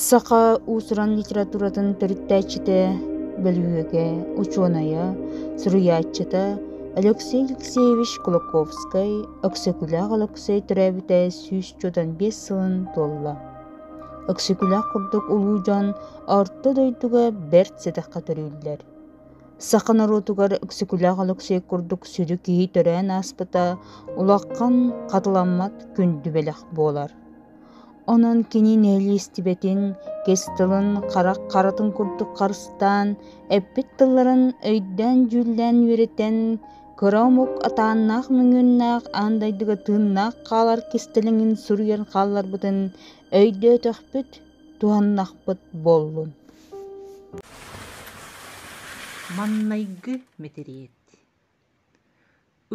Саха уус-уран литературатын төрүттээччитэ, бөлүһүөгэ, учуонайа, суруйааччыта Алексей Алексеевич Кулаковскай Өксөкүлээх Өлөксөй төрөөбүтэ 145 сылын туолла. Өксөкүлээх курдук улуу дьон Орто дойдуга бэрт сэдэххэ төрүүллэр. Саха норуотугар Өксөкүлээх Өлөксөй курдук сүдү киһи төрөөн ааспыта улахан, хатыламмат күндү бэлэх буолар. Онон кини нэһилиэстибэтин, кэс тылын харах харатын курдук харыстаан, эппит тылларын өйдөөн-дьүүллээн үөрэтэн, кыра омук атааннаах-мөҥүөннээх аан дойдуга тыыннаах хаалар кистэлэҥин суруйан хаалларбытын өйдөөтөхпүт, туһаннахпыт буоллун. Маннайгы мэтириэт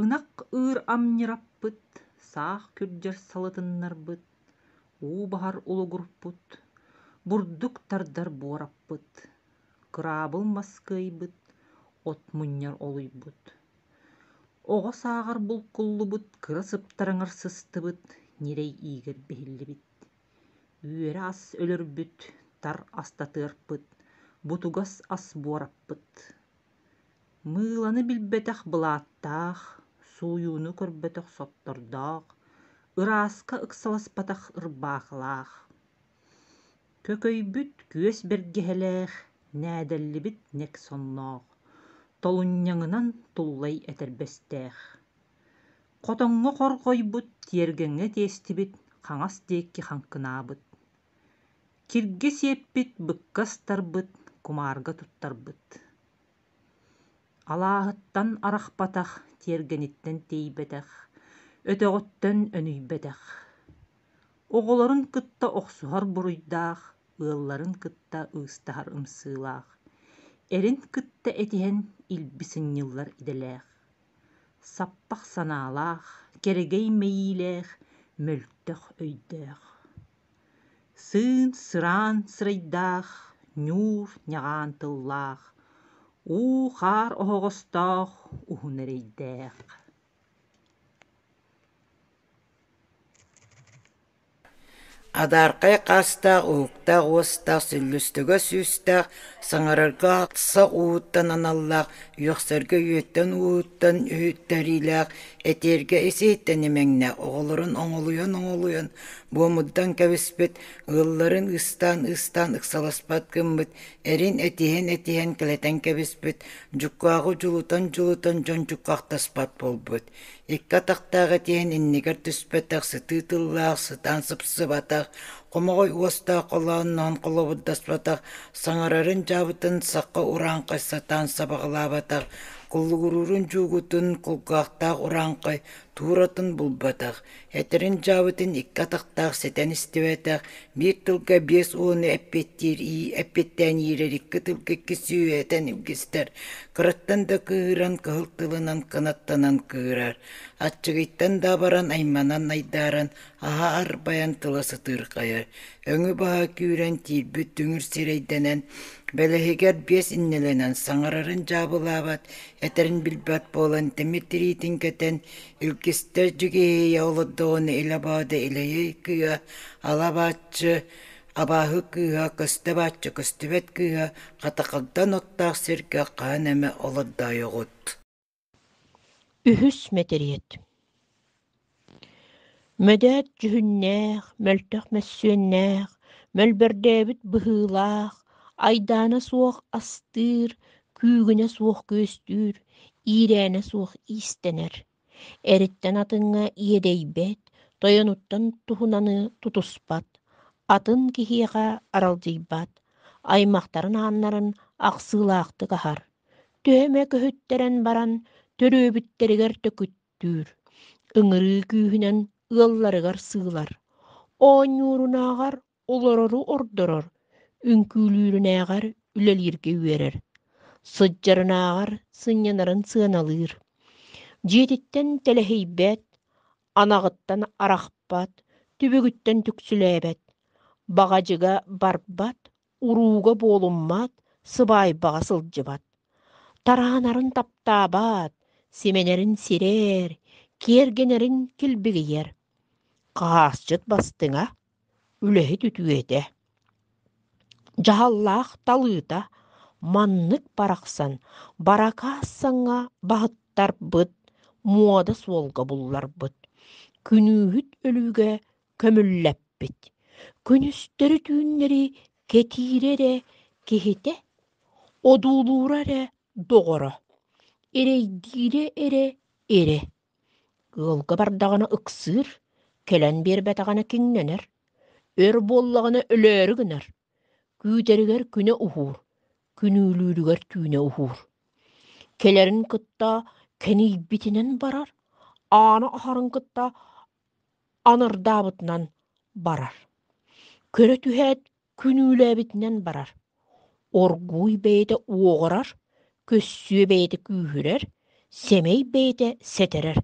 Ынах ыыр амньыраппыт, саах күрдьэр салытыннарбыт, уу баһар улугурпут, бурдук тардар буораппыт, кыраабыл мас кыайбыт, от мунньар олуйбут. Оҕо сааҕар булкуллубут, кыра сыптарыҥар сыстыбыт, ньирэй иигэр биһиллибит. Үөрэ ас өлөрбүт, тар астатыарпыт, бутугас ас буораппыт. Мыыланы билбэтэх былааттаах, сууйууну көрбөтөх соттордоох, ырааска ыксаласпатах ырбаахылаах. Көкөйбүт күөс бэргэһэлээх, нээдэллибит нэк сонноох, толунньаҥынан туллай этэрбэстээх. Хотоҥҥо хорҕойбут, тиэргэҥҥэ тиэстибит, хаҥас диэки хаҥкынаабыт. Киргэ сиэппит, быкка ыстарбыт, кумаарга туттарбыт. Алааһыттан арахпатах, тиэргэниттэн тиийбэтэх, өтөҕүттэн өнүйбэтэх. Оҕолорун кытта охсуһар буруйдаах, ыалларын кытта ыыстаһар ымсыылаах, эрин кытта этиһэн илби сынньыллар идэлээх. Саппах санаалаах, кэрэгэй мэйиилээх, мөлтөх өйдөөх. Сыын сыраан сырайдаах, ньуур ньаҕаан тыллаах, уу-хаар оһоҕостоох уһун эрэйдээх. Адаархай хаастаах, уһуктаах уостаах, сүллүстүгэ сүүстээх, саҥарарга сах ууттан аналлаах, үөхсэргэ үөттэн ууттан үһүттэриилээх, этиэргэ ис-иһиттэн имэҥнээх, оҕолорун оҥолуйан-оҥолуйан буомурдан кэбиспит, ыалларын ыыстаан-ыыстаан ыксаласпат гыммыт, эрин этиһэн-этиһэн кэлэтэн кэбиспит, дьуккааҕы дьулутан-дьулутан дьон дьуккаахтаспат буолбут. Икки атахтаах этиһэн иннигэр түспэтэх, сытыы тыллаах, сытаан сыпсыбатах, хомоҕой уостаах холоонноон холобурдаспатах, саҥарарын дьаабытын сахха урааҥхай сатаан сабаҕалаабатах, куллугуруурун дьуугутун кулгаахтаах урааҥхай тууратын булбатах, Этэрин дьаабытын икки атахтаах ситэн истибэтэх, биир тылга 50 эппиэттиир эппиэттээн иирэр икки тылга икки сүүһэтэн илгистэр, кыраттан да кыыһыран кыһыл тылынан кынаттанан кыырар, аччыгыйтан да абаран айманан айдааран аһа арбайан тыла сытыырхайар, өҥү баһа күүрэн киирбит дүҥүр сирэйдэнэн, бэлэһигэр биэс иннэлэнэн саҥарарын дьаабылаабат, этэрин билбэт буолан тимир тириитин кэтэн Илгистэр дьүгүһүйэ олордоҕуна илэ-баада илэйэй кыыһа, ала-бааччы абааһы кыыһа, көстө-бааччы көстүбэт кыыһа хатахардан оттоох сиргэ хаһан эмэ олордоойоҕут Үһүс мэтириэт Мөдөөт дьүһүннээх, мөлтөх мөссүөннээх, мөлбөрдөөбүт быһыылаах, айдаана суох астыыр, күүгүнэ суох күөстүүр, иирээнэ суох иистэнэр. Эриттэн атыҥҥа иэдэйбэт, тойонуттан туһунаны тутуспат, атын киһиэхэ аралдьыйбат, аймахтарын ааннарын ахсыылаахтык аһар. Төһө эмэ көһүттэрэн баран, төрүөбүттэригэр төкүттүүр, ыҥырыы күүһүнэн ыалларыгар сыылар, оонньуурунааҕар олорору ордорор, үҥкүүлүүрүнээҕэр үлэлииргэ үөрэр, сылдьарынааҕар сынньанарын сыаналыыр, дьиэтиттэн тэлэһийбэт, анаҕыттан арахпат, түбүгүттэн түксүлээбэт, баҕадьыга барбат, урууга буолуммат, сыбаайбаҕа сылдьыбат. Тараанарын таптаабат, симэнэрин сирэр, киэргэнэрин килбигийэр. Хаһаасчыт бастыҥа, үлэһит үтүөтэ. Дьаһаллаах талыыта маннык барахсан баракаас саҥа баһыттарбыт, муода суолга булларбыт, күнүүһүт өлүүгэ көмүллэппит, күнүстэри-түүннэри кэтиирэ эрэ киһитэ, одуулуура эрэ доҕоро, эрэйдиирэ эрэ эрэ. Ыалга бардаҕына ыксыыр, кэлэн биэрбэтэҕинэ киҥнэнэр, өр буоллаҕына өлөөрү гынар, күүтэригэр күнэ уһуур, күнүүлүүрүгэр түүнэ уһуур. Кэлэрин кытта кэнийбитинэн барар, ааны аһарын кытта анардаабытынан барар. Көрө түһээт күнүүлээбитинэн барар. Оргууй бэйэтэ уоҕурар, көссүө бэйэтэ күүһүрэр, сэмэй бэйэтэ сэтэрэр.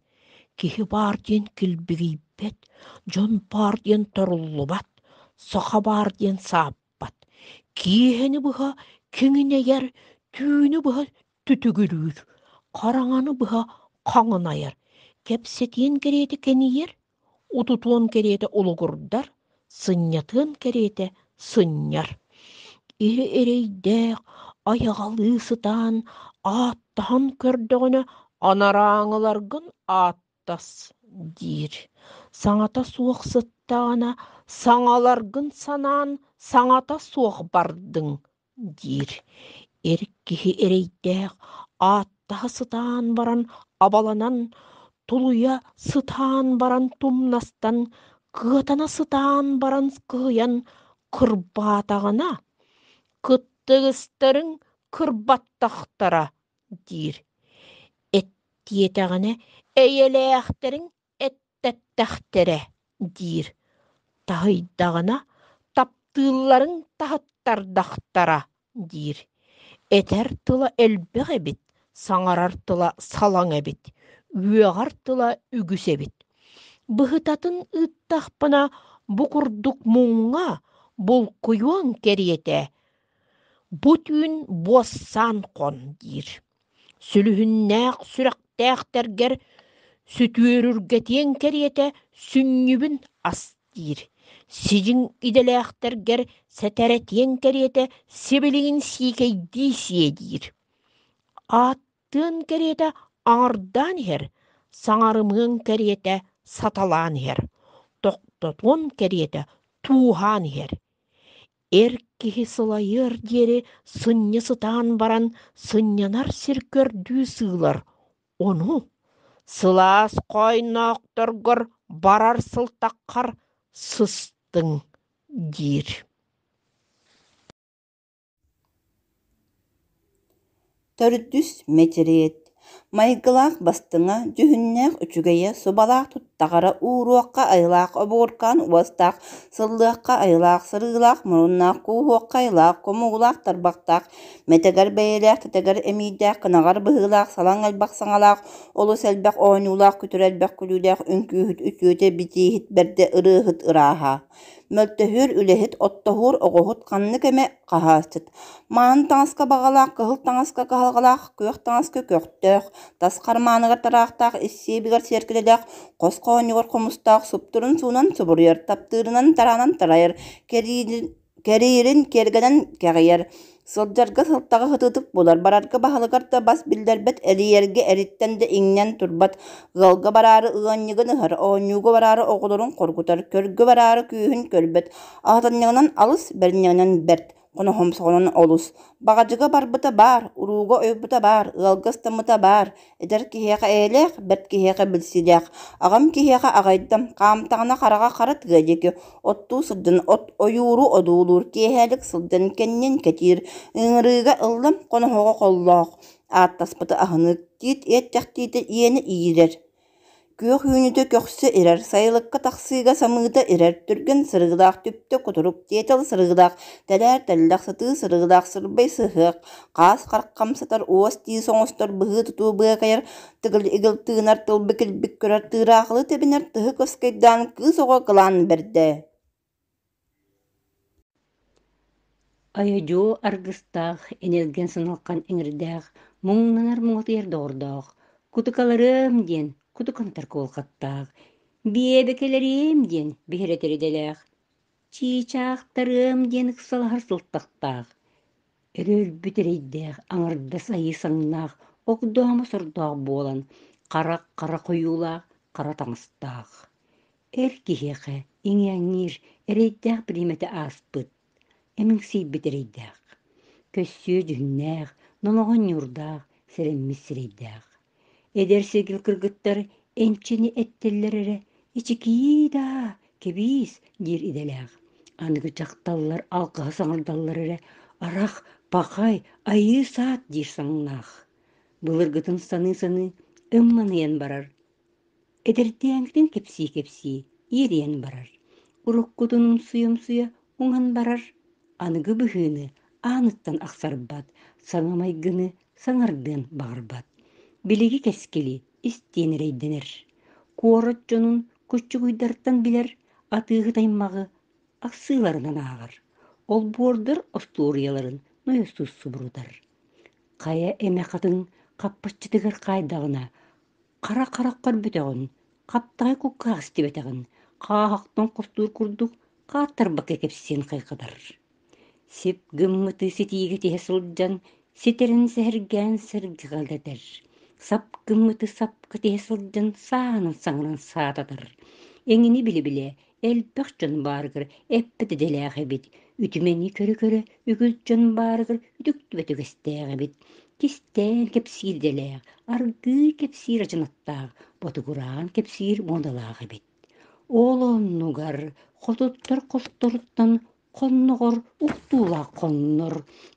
Киһи баар диэн килбигийбэт, дьон баар диэн торуллубат, саха баар диэн сааппат. Киэһэни быһа киҥинэйэр, түүнү быһа түтүгүрүүр, хараҥаны быһа хаҥынайар, кэпсэтиэн кэриэтэ кэнийэр, утутуон кэриэтэ улугурдар, сынньатыан кэриэтэ сынньар. Иһи эрэйдээх айаҕалыы сытаан ааттаһан көрдөҕүнэ анарааҥыларгын ааттас диир. Саҥата суох сыттаҕына саҥаларгын санаан саҥата суох бардыҥ диир. Эр киһи эрэйдээх ааттаһа сытаан баран абаланан, тулуйа сытаан баран тумнастан, кыатана сытаан баран кыһыйан кырбаатаҕына, кыттыгыстарыҥ кырбаттахтара диир. Эттиэтэҕинэ эйэлээхтэриҥ эттэхтэрэ диир, таһыйдаҕына таптыылларын таһыттардахтара диир. Этэр тыла элбэх эбит, саҥарар тыла салаҥ эбит, үөҕэр тыла үгүс эбит. Быһытатын ыыттахпына бу курдук муҥҥа булкуйуоҥ кэриэтэ, бу түүн буоссаан хон диир. Сүлүһүннээх сүрэхтээхтэргэр сүтүөрүргэтиэҥ кэриэтэ сүнньүбүн ас диир, сидьиҥ идэлээхтэргэр сэтэрэтиэҥ кэриэтэ сибилигин сиикэйдии сиэ диир. Ааттыан кэриэтэ аҥардаан иһэр, саҥарымыаҥ кэриэтэ саталаан иһэр, тохтотуон кэриэтэ тууһаан иһэр. Эр киһи сылайыар диэри сынньа сытаан баран сынньанар сир көрдүү сыылар, ону сылаас хоойноохторгор барар сылтаххар сыстыҥ диир. Төрдүс мэтириэт Майгылаах бастыҥа, дьүһүннээх үчүгэйэ, субалаах туттаҕара, ууруохха айылаах обугуркаан уостаах, сыллыахха айылаах сырыылаах муруннаах, кууһуохха айылаах хомуулаах тарбахтаах, мэтэгэр бэйэлээх, тэтэгэр эмиийдээх, кынаҕар быһыылаах, салаҥ элбэх саҥалаах, олус элбэх оонньуулаах, күтүр элбэх күлүүлээх, үҥкүүһүт үтүөтэ, битииһит бэрдэ, ырыаһыт ырааһа. Мөлтөһүөр үлэһит, оттоһуур оҕоһут ханнык эмэ хаһаасчыт. Мааны таҥаска баҕалаах, кыһыл таҥаска кыһалҕалаах, күөх таҥаска көхтөөх, тас хармааныгар тараахтаах, ис сиэбигэр сиэркилэлээх, хос хоонньугар хомустаах, суптурун суунан субуруйар, таптыырынан тараанан тарайар, кэриирин киэргэнэн кэҕийэр, Сылдьарга сылтаҕы сытыытык булар, барарга баһылыгар да бас биллэрбэт, эрийэргэ эриттэн да иҥнэн турбат, ыалга бараары ыанньыгын ыһар, оонньууга бараары оҕолорун хоргутар, көргө бараары күүһүн көрбөт, аһатынньаҕынан алыс, бэринньэҕинэн бэрт, хоноһомсоҕунан олус. Баҕадьыга барбыта баар, урууга ойбута баар, ыалга ыстаммыта баар, Эдэр киһиэхэ эйэлээх, бэрт киһиэхэ билсиилээх, аҕам киһиэхэ аҕайдам, хаамтаҕына хараҕа хара тыа диэки, оттуу сылдьан от ойууру одуулуур, киэһэлик сылдьан кэннин кэтиир, ыҥырыыга ыллам, хоноһоҕо холлоох, ааттаспыты аһынык, тиит иэттэхтиитэ иэнэ иирэр Күөх үүнүүтэ көхсө ирэр, сайылыкка тахсыыга самыыта ирэр, түргэн сырыылаах түптэ кутурук, тиэтэл сырыылаах, тэлээр тэллэх, сытыы сырыылаах, сырбай сыһыах, хаас харах хамсатар, уос тиис оҥостор, быһыы-тутуу быакайар, тыгыл игил тыынар, тылбы килбик көрөр, тыыраахылы тэбинэр, тыһы кыскайдаан кыыс оҕо кылаан бэрдэ. Айадьуо аргыстаах, энэлгэн сыналхан эҥэрдээх, муҥнанар муҥатыйар доҕордоох, кутукаларыам диэн кутукантар куолхаттаах, биэбэкэлэриэм диэн биһирэтэр идэлээх. Чыычаахтарыам диэн ыксалаһар сылтахтаах, өрө өлбүт эрэйдээх, аҥардас айыы саҥнаах, огдоомо сордоох буолан, хара хара хойуулаах, хара таҥастаах. Эр киһиэхэ иҥээҥниир эрэйдээх бириэмэтэ ааспыт, эмиҥсийбит эрэйдээх. Көссүө дьүһүннээх, номоҕон ньуурдаах, сэрэммит сирэйдээх. Эдэр сиргил кыргыттар энчини эттэллэр эрэ, «Ичикии даа, кэбиис» диир идэлээх. Аныгы дьахталлар алҕаһы саҥардаллар эрэ, «Арах, пахай, айыы саат» диир саҥнаах. Былыргытын саныы-саныы ымманыйан барар. Эдэрдээҥитин кэпсии-кэпсии иэрийэн барар. Уруккутун умсуйа-умсуйа уҥан барар. Аныгы быһыыны ааныттан ахсарбат, саҥа майгыны саҥардыан баҕарбат. Билиги кэскили истиэн эрэйдэнэр. Куорат дьонун куччугуйдартан билэр атыыһыт аймаҕы ахсыыларынан ааҕар. Олбуордар остуоруйаларын нойосуус субурутар. Хайа эмэ хатыҥ хаппаччытыгар хаайдаҕына, хара хараххар бүтэҕин, хаптаҕай куккаах истибэтэҕин, хааһахтан хостуур курдук хааттарбакка кэпсиэн хайҕатар. Сип гыммыты ситиигэ тиһэ сылдьан, ситэрин сэһэргээн сэргэҕэлэтэр, сап гыммыты сапка тиһэ сылдьан саанан саҥаран саататар. Эҥини билэ-билэ элбэх дьон баарыгар эппит идэлээх эбит, үтүмэни көрө-көрө үгүс дьон баарыгар үтүктүбэт үгэстээх эбит, кистээн кэпсиир идэлээх, аргыый кэпсиир адьынаттаах, ботугураан кэпсиир муодалаах эбит. Ол оннугар хотуттар хосторуттан хонноҕор ухтуулаах хоннор,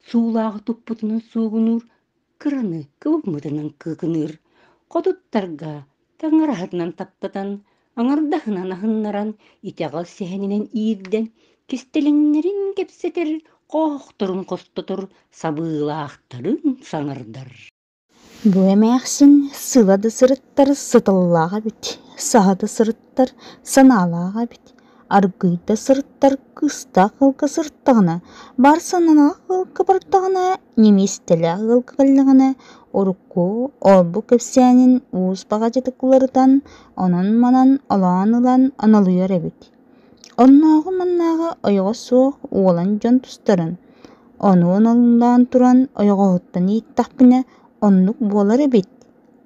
суулааҕы туппутунан суугунуур, кыраны кыбыммытынан кыыкыныыр, хотуттарга таҥараһытынан таптатан, аҥардаһынан аһыннаран, итэҕэл сэһэнинэн иирдэн, кистэлэҥнэрин кэпсэтэр, хоһохторун хостотор, сабыылаахтарын саҥардар. Бу эмээхсин сыла да сырыттар сыталлаах эбит, саһа да сырыттар санаалаах эбит, аргыый да сырыттар кыыстаах ыалга сырыттаҕына, баар санаалаах ыалга бардаҕына, ньимиэстэлээх ыалга кэллэҕинэ, урукку ол-бу кэпсээнин уус баҕадьытык уларытан, онон-манан олоон ылан онолуйар эбит. Оннооҕу-маннааҕы ойоҕо суох уолан дьон тустарын, ону оноллоон туран ойоҕоһуттан ииттэхпинэ оннук буолар эбит,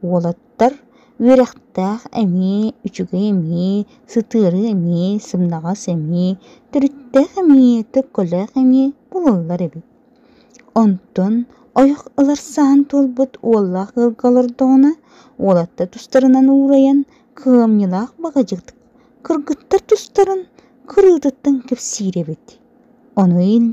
уолаттар үөрэхтээх эмиэ, үчүгэй эмиэ, сытыары эмиэ, сымнаҕас эмиэ, төрүттээх эмиэ, төлкөлөөх эмиэ буолаллар эбит. Онтон ойох ылар саһан туолбут уоллаах ыалга олордоҕуна, уолаттар тустарынан уурайан, кыамньылаах баҕадьытык кыргыттар тустарын кырыытыттан кэпсиир эбит. Ону иһиллэр